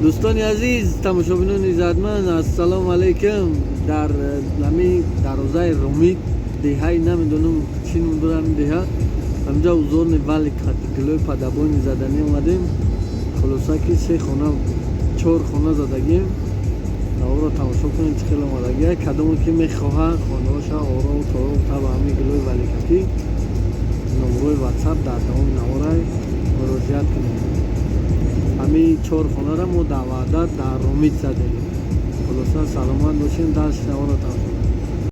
Дӯстони азиз, тамошобинони иззатманд, ассалому алайкум. Дар ҳамин дарвозаи Ромит, деҳаи намедонам чӣ ном дорад ҳамин деҳа, ҳаминҷа узорный валик гилои падабони заданӣ омадем. Хулоса ки се хона, чор хона задагим. Наворро тамошо кунед, чӣ хел омадагия. Кадоме ки мехоҳанд хонаҳоша орому торому таба ҳамин гилои валикакӣ, номрои ватсап дар давоми наворай муроҷиат кунед. Ҳамин чор хонаро мо дар Ваҳдат, дар Ромит задем. Хулоса, саломат бошем, дарси наворро тамошо кунед.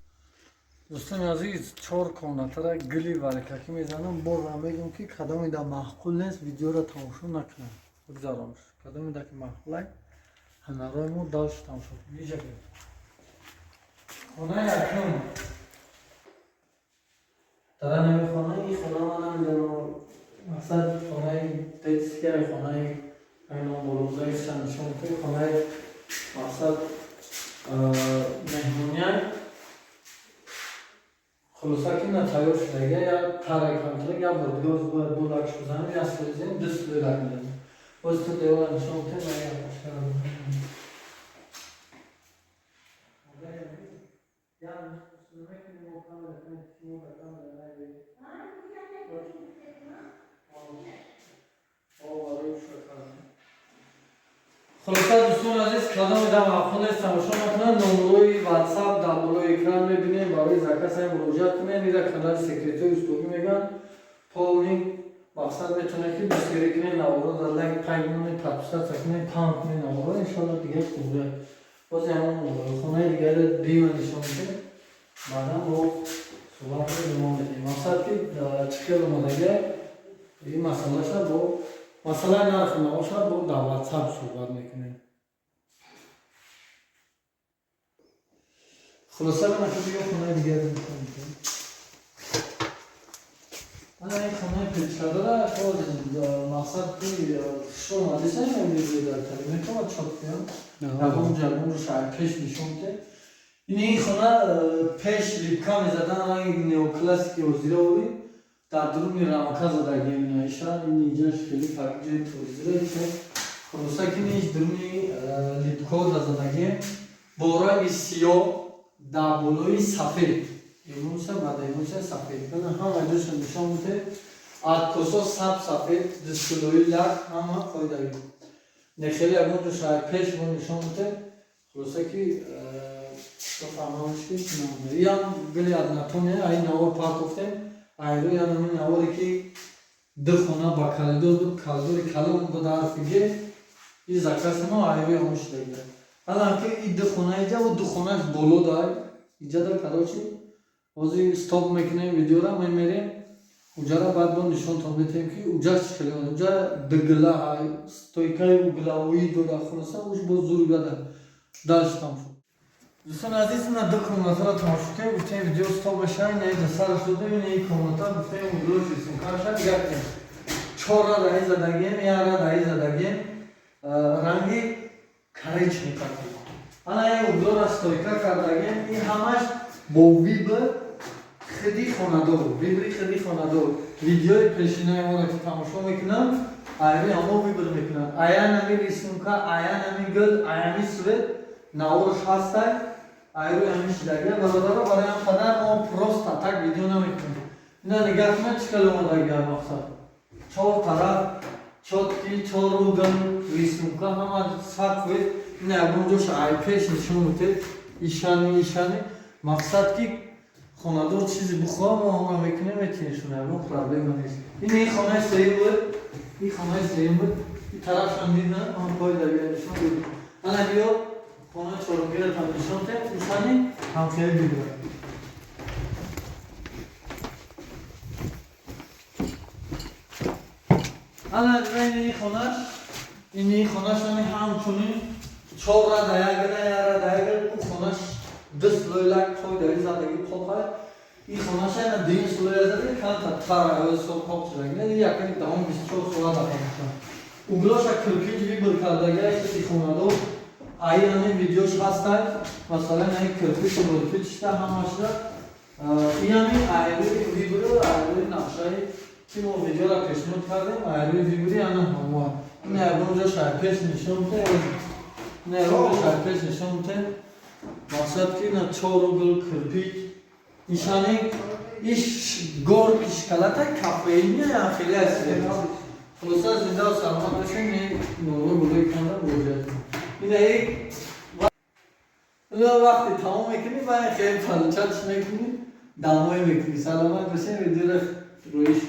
Дӯстони азиз, чор комнатара гили валикакӣ мезанам. Бозам мегӯм, ки кадоме да маъқул нест, видеоро тамошо накунанд, бигзаронш. Кадоме да ки маъқулай, ҳунарои мо дальше тамошо кунед. Хонаи якум дар ҳамин хона, ин хона ман намедонам, мақсад хонаи детская, хонаи айнон болозаи нишон, хонаи мақсад меҳмония. Хулоса ки на тайёр шудага, як таре камтара, як бор дига боз бояд ду лакш бизанем, як слой зем, ду слой лак мезанем. Боз ту девора нишон бите, ман як пашкара. Хулоса, дӯстони азиз, кадоме да маъқул нест, тамошо накунанд. Номрои ватсап дар болои экран мебинем, барои заказ ҳам муроҷиат кунед. Ира канали секретҳои устогӣ мегӯянд. Полный мақсад метавонед ки дастгирӣ кунед, наворо дар лайк пай монед, подписаться кунед, паҳн кунед наворо. Иншоалло, дига хуб. Боз ҳамон хонаи дигаро дима нишон медиҳем, баъдан бо суҳбатро идома медиҳем. Мақсад ки чӣ хел омадагия, ин масъалаша бо масъалаи нархи наоша бо дар ватсап суҳбат мекунем. Хулоса, ман биё хонаи дигаро нишон медиҳем. Ана ин хонаи печкадора мақсад ки шумо омадисем, метавонад чоп кунам, ягон ягон шаҳр пеш нишон диҳем. Ин хона пеш липка мезадан, ранги неоклассики озира ори дар дуруни рамка задагием. Инаиша ин инҷаш хеле ҷои торизира. Хулоса ки ниш дуруни липко да задагием бо ранги сиёҳ дар болои сафед, эмулсия баъд эмулсия сафед. Ҳама ҷоша нишон медиҳем. Откосо саб сафед, дустилои лак, ҳама қоидаги нехеле ягон ҷо пеш мо нишон медиҳем. Хулоса ки фаҳмамш ки иам гили однотонный, ай навор партофтем, айрӯи ҳамин наворе ки ду хона ба коридор буд, коридори калон буд, ҳарфи ге и закази мо айрӯи ҳамон шудагия. Ҳалан ки и ду хона иҷа ва ду хонаш боло дай иҷада. Короче, ҳозир стоп мекунем видеора, мемерем уҷара, баъд бо нишонтон метиҳем ки уҷаш чӣ хеле. Уҷа дугила ҳай, стойкаи угловой дора. Хулоса, уж боз зур гада. Дальше тамошо. Дӯстони азиз, ина ду комнатаро тамошо кунем. Гуфтем, видео стоп мешава, ина иҷа сараш додем. Ина ин комната, гуфтем, углош рисункаша дигар кунем. Чор рад аи задагием, як рад аи задагием, ранги коричневый кардем. Ана ин углора стойка кардагием. Ин ҳамаш бо выбор худи хонадор, выбори худи хонадор. Видеои пешинаи моро ки тамошо мекунам, айри ҳамо выбор мекунам. Аян ҳами рисунка, аян ҳами гул, аями свет наворш ҳастай, айрӯи ҳамин шидагия. Бародаро, барои ҳам қадар мо просто так видео намекунем. Ина нигаҳ кунед, чӣ хел омадагия. Мақсад, чор тараф чёткий, чор угол рисунка, ҳама 100%. Ина ягон ҷош ай пеш нишон медиҳед, ишани ишани. Мақсад ки хонадор чизе бихоҳа, мо ҳама мекунем, метинишон, ягон проблема нест. Ин хонаи сеюм буд, ин хонаи сеюм буд. Ин тарафшам дидан, ман пой дагия нишон додем. Ана биё, хонаи чорумгиро там нишон диҳем, ушани ҳамхеле бигирад. Ана ини хонаш, ини хонаш ани ҳамчунин чор рада як гила, як рада як гила. У хонаш ду слой лак қойдаги задаги покай. Ин хонаша ина дуюм слоя задаги, канта тара сол пок шудаги, якани давом 24 соат хонашa. Углоша кирпич выбор кардаги худи хонадор, аи ҳамин видеош ҳастай. Масалан, ин кирпич кирпичта ҳамашда ин ҳамин айрӯи выбору, айрӯи нақшаи ки мо видеоро пешниҳод кардем, айрӯи выбори ана ҳамоа. Ина ягон ҷо шайпеш нишон те, ина ягон ҷо шайпеш нишон те. Мақсад, ки ина чор угол кирпич, нишани иш горки шоколада, кофейня я хеле аст. Хулоса, зинда саломат бошед. Нурҳои болои экрана муроҷиат кунед. Ина ина вақте тамом мекунӣ, ба хеле получать мекунӣ, дамоӣ мекунӣ. Саломат бошед. Видеоро рӯиш.